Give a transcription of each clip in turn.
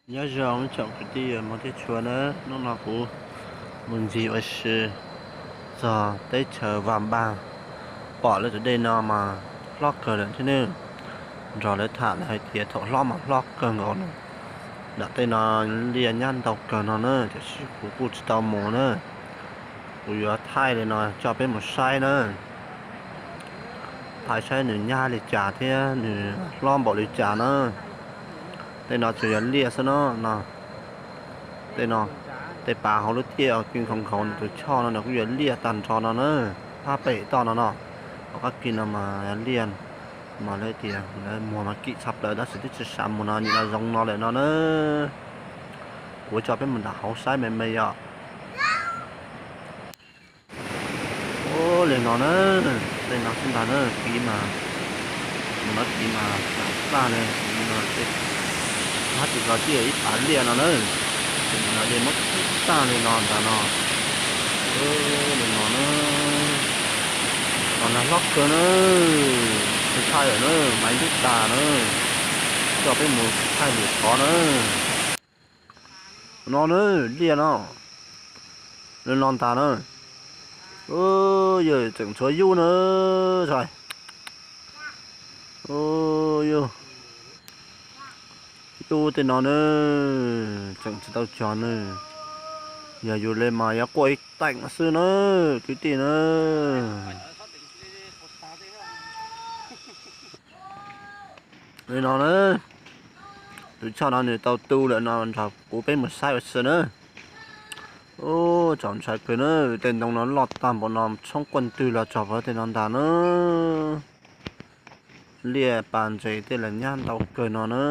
Nyob zoo tsoom kwv tij muam thiab tshua na, hnub no kuv mus ncig ua si txog teb chaws Vam Npaj, pom lawv tus dej no mas hlob kawg lawm thiab ne. Nrog lawv tham lawv hais tias thaum hlob mas hlob kawg nkaus no, nram tej no liaj nyab ntau kawg no na, tiam sis kuv kuj tsis tau mus na. Kuv yuav thaij li no coj peb mus saib na, thaij saib nws nyab li cas thiab nws hlob npaum li cas na. Tej no tsuas yog liaj xwb no no. Tej no, tej pas hauv lub tiaj kws nkhaus nkhaus nws tus choj no no kuj yog liaj tag nrho no na. Phab pem toj no no, hauv qab kis no mas liaj, mas lawv tias lawv muag mas kim tshaj plaws tab sis twb tsis xav mus no, nim no zoo no lawm no na. Kuv coj peb mus nram hauv saib me me yom. Ua li no na, tej no xwb ntag na, kiv mas, mus no kiv mas tag li no, hab tim ko tib ib pas liaj no na, mus no dej muab kiv tag li no ntag no. Li no na, no na hlob kawg na, tsis thaij lawm na, maiv ntub tas na, coj peb mus thaij lwm qhov na. No na, liaj no, li no ntag na. Yog tseem tshuav yub na, yog, yub tej no na, tseem tsis tau cog na. Yog yus li mas yuav quaj ib teem xwb na, kwv tij na. Li no na, tus choj no nws tau tu lawm no, nrog kuv peb mus saib ua si na. Ub, txaus ntshai kawg na, tej ntoo no loj tag npaum no tshoob quaj ntwg los txog pem tej no ntag na. Liaj pas ntses tej los nyab ntau kawg no na.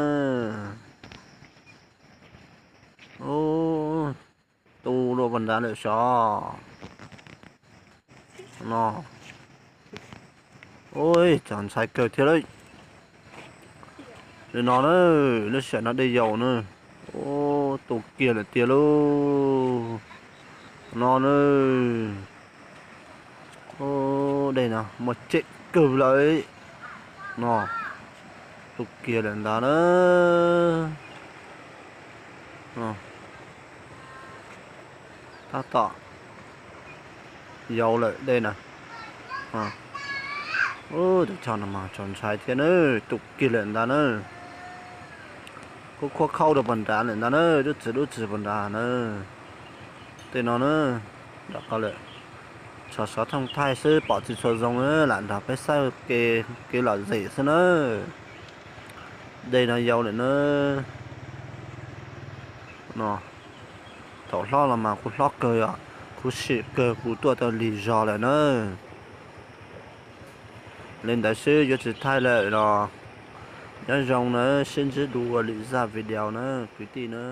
Ub, tu luaj puag nrad lawm xyov. No, ub, txaus ntshai kawg thiab lauj. Li no na, lub sij hawm no dej yau na. Ub, tu kiag lawm tiag lauj. No na, ub, dej no muaj ceem kawg lawm. No, tu kiag lawm ntag na. Tab tom yau lawm dej na. Ub, tus choj no mas txaus ntshai thiab na, tu kiag lawm ntag na. Kuj khuab khaub rau puag nrad lawm ntag na, dub txwv dub txwv puag nrad na. Tej no na, nram ko lawm. Tso sov thooj thaij xwb pom tsis tshua zoo na, lam nrog peb saib kev lom zem xwb na. Dej no yau lawm na. No, thaum hlob los mas kuj hlob kawg yom, kuj sim kawg kuj tuaj tau lig zog lawm na. Li ntawd xwb yuav tsis thaij lawm los, nyob zoo na, sib ntsib dua lwm zaj video na kwv tij na.